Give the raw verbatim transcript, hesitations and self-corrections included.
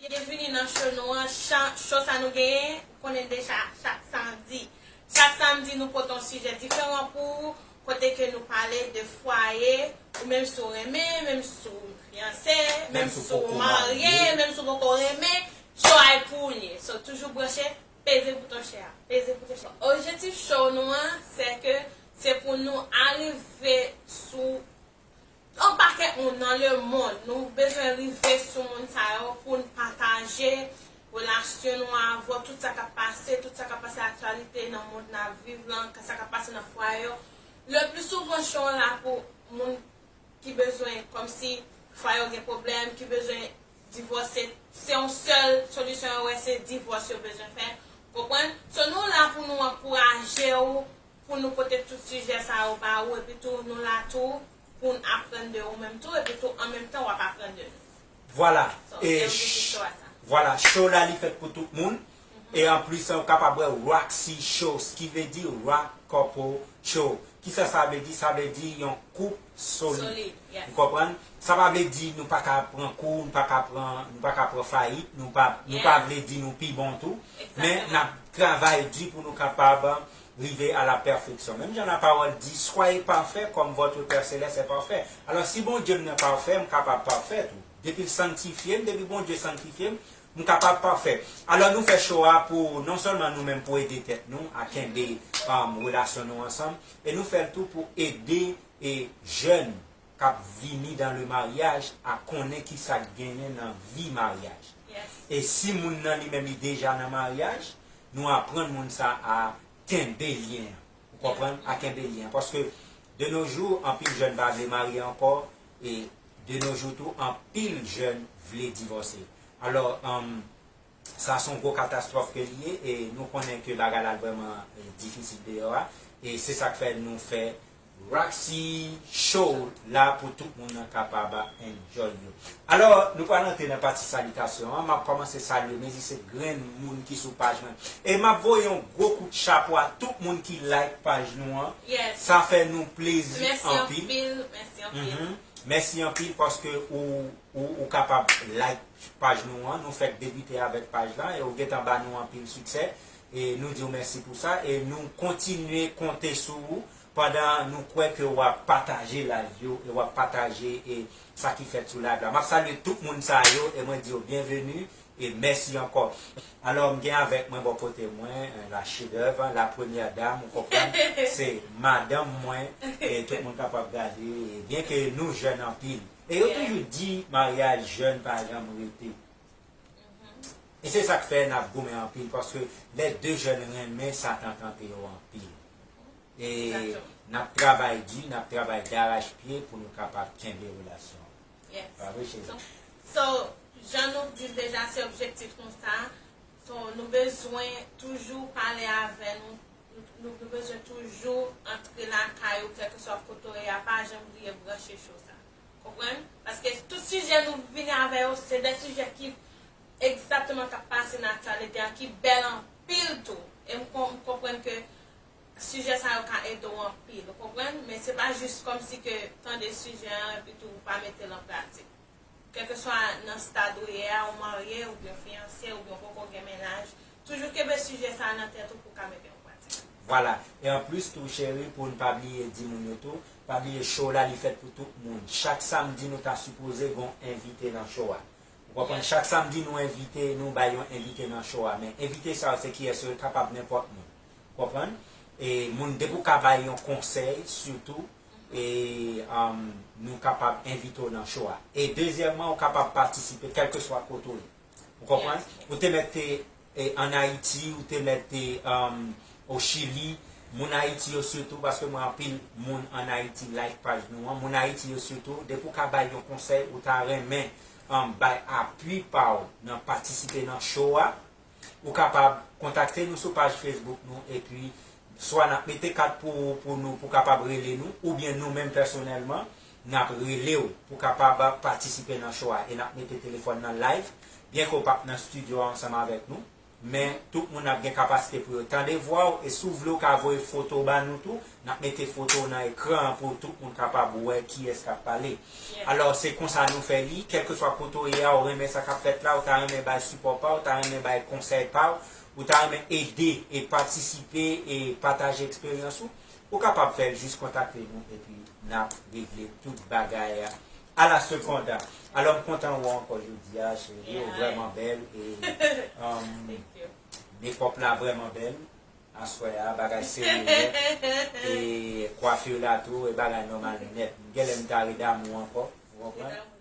Byenvini nan show nou an. Chan- Show sa nou genyen, ou konnen deja, chak samdi. Chak samdi, nou pote yon sijè diferan pou ou, kote ke nou pale de fwaye, ou menm si w renmen, menm si w fiyanse, menm si w marye, menm si w poko renmen, show a e pou ou l ye. So, toujou branche, peze bouton share, peze bouton share. Objektif show nou an, se ke se pou nou arive sou yon pakèt moun nan lemonn, nou bezwen rive sou moun sa yo pou n pataje relasyon nou avè w, tout sa k ap pase, tout sa k ap pase aktyalite nan mond n ap viv lan, sa k ap pase nan fwaye yo. Le pli souvan, show an la pou moun ki bezwen, kòmsi fwaye yo gen pwoblèm, ki bezwen divòse, se yon sèl solisyon yo wè, se divòs yo bezwen fè. Konprann? So, nou la pou nou ankouraje w, pou nou pote tout sijè sa yo ba ou, epi tou nou la tou pou n aprann de ou menm tou, epi tou an menm tan w ap aprann de nou. Vwala. So, e se objektif show a sa. Vwala, show la li fèt pou tout moun. E anplis, ou kapab wè Roxy Show, ki vle di Rock Couple Show. Kisa sa vle di? Sa vle di yon koup solid. Solid, yes. Ou konprann? Sa pa vle di nou pa ka pran kou, nou pa ka pran, nou pa ka pran fayit, nou pa, nou pa vle di nou pi bon tou. Men n ap travay di pou nou kapab rive à la perfection. Menm jan lapawòl di, soyez parfaits comme votre Père Céleste est parfait. Alò, si Bondye m nan pafè, m kapab pafè tou. Depi l sanktifye m, depi Bondye sanktifye m, m kapab pafè. Alò, nou fè show a pou, non sèlman nou menm, pou ede tèt nou a kenbe, um, relasyon nou ansanm, e nou fè l tou pou ede, e, jèn k ap vini dans le mariage a konnen kisa k genyen nan vi maryaj. Yes. E si moun nan li menm li deja nan maryaj, nou aprann moun sa a kenbe lyen an. Ou konprann? A kenbe lyen an. Paske de nos jours, anpil jèn pa vle marye ankò, e de nos jours tou, anpil jèn vle divòse. Alò, um, sa se yon gwo katastwòf ke li ye, e nou konnen ke bagay la vrèman, e, difisil deyò a, e se sa k fè nou fè Roxy Show la pou tout moun nan kapab enjoy yo. Alò, nou pral antre nan pati salitasyon an. M ap kòmanse salye, mezi se grenn moun ki sou paj mwen. E m ap voye yon gwo kout chapo a tout moun ki like paj nou an. Yes. Sa fè nou plezi anpil. Mèsi anpil, mèsi anpil. Mhm. Mèsi anpil paske ou, ou, ou kapab like paj nou an. Nou fèk debite avèk paj la e ou gentan ba nou anpil siksè. E nou di w mèsi pou sa e nou kontinye konte sou ou pandan nou kwè ke w ap pataje live yo e w ap pataje e sa ki fèt sou live la. M ap salye tout moun sa yo e mwen di yo byenveni e mèsi ankò. Alò, m gen avèk mwen bò kote mwen, eh, la chef-d'œuvre, hein, la première dame, ou konprann, se madanm mwen, e tout moun kapab gade, e byen ke nou jèn anpil. E yo toujou di maryaj jèn pa janm rete. E se sa k fè n ap goumen anpil, paske lè de jèn renmen, Satan tante yo anpil. E n ap travay di, n ap travay darachpye pou nou kapab kenbe relasyon an. Yes. Pa vre, cheri? So, so, jan nou di l deja, se objektif nou sa. So, nou bezwen toujou pale avè nou, nou, nou bezwen toujou antre lakay ou, kèlkeswa kote w ye a, pa janm bliye branche show sa. Konprann? Paske tout sijè nou vini avè yo, se de sijè ki egzakteman k ap pase nan aktyalite an, ki bèl anpil tou. E m kon- m konprann ke sijè sa yo ka ede w anpil, ou konprann? Men se pa jis kòmsi ke tande sijè an epi tou ou pa mete l an pratik. Kèlkeswa nan stad ou ye a, ou marye, oubyen w fiyanse, oubyen w poko gen mennaj, toujou kenbe sijè sa a nan tèt ou pou w ka mete l an pratik. Vwala. E anplis tou, cheri, pou n pa bliye di moun yo tou, pa bliye show la, li fèt pou tout moun. Chak samdi, nou ta sipoze gon envite nan show a. Ou konprann? Chak samdi, nou envite, nou bay yon envite nan show a. Men envite sa yo, se kiyès yo? Kapab nenpòt moun. Konprann? E moun, depi w ka bay yon konsèy, sitou, e, um, nou kapab envite w nan show a. E dezyèmman, ou kapab patisipe kèlkeswa kote w ye. Ou konprann? Ou te mèt te, e, ann Ayiti, ou te mèt te, um, o Chili, moun Ayiti yo sitou, paske m wè anpil moun ann Ayiti like paj nou an. Moun Ayiti yo sitou, depi w ka bay yon konsèy, ou ta renmen, um, bay apui pa w nan patisipe nan show a, ou kapab kontakte nou sou paj Facebook nou, epi swa n ap mete kat pou, pou nou, pou kapab rele nou, oubyen nou menm pèsonèlman, n ap rele w pou kapab patisipe nan show a, e n ap mete telefòn nan live, byen ke w p ap nan estidyo a ansanm avèk nou, Men tout moun ap gen kapasite pou yo tande vwa w, e si w vle w ka voye foto w ba nou tou, n ap mete foto w nan ekran an pou tout moun kapab wè kiyès k ap pale. Alò, se konsa nou fè li, kèlkeswa kote w ye a, ou renmen sa k ap fèt la, ou ta renmen bay sipò pa w, ou ta renmen bay konsèy pa w, ou ta renmen ede e patisipe e pataje eksperyans ou, ou kapab fè l, jis kontakte nou epi n ap regle tout bagay a la seconda. Alò, m kontan wè w ankò jodi a, cheri, ou vrèman bèl e um, make-up la vrèman bèl. Aswè a, bagay serye nèt. E kwafi la tou, e bagay nòmal nèt. M genlè m ta redamou ankò, ou konprann?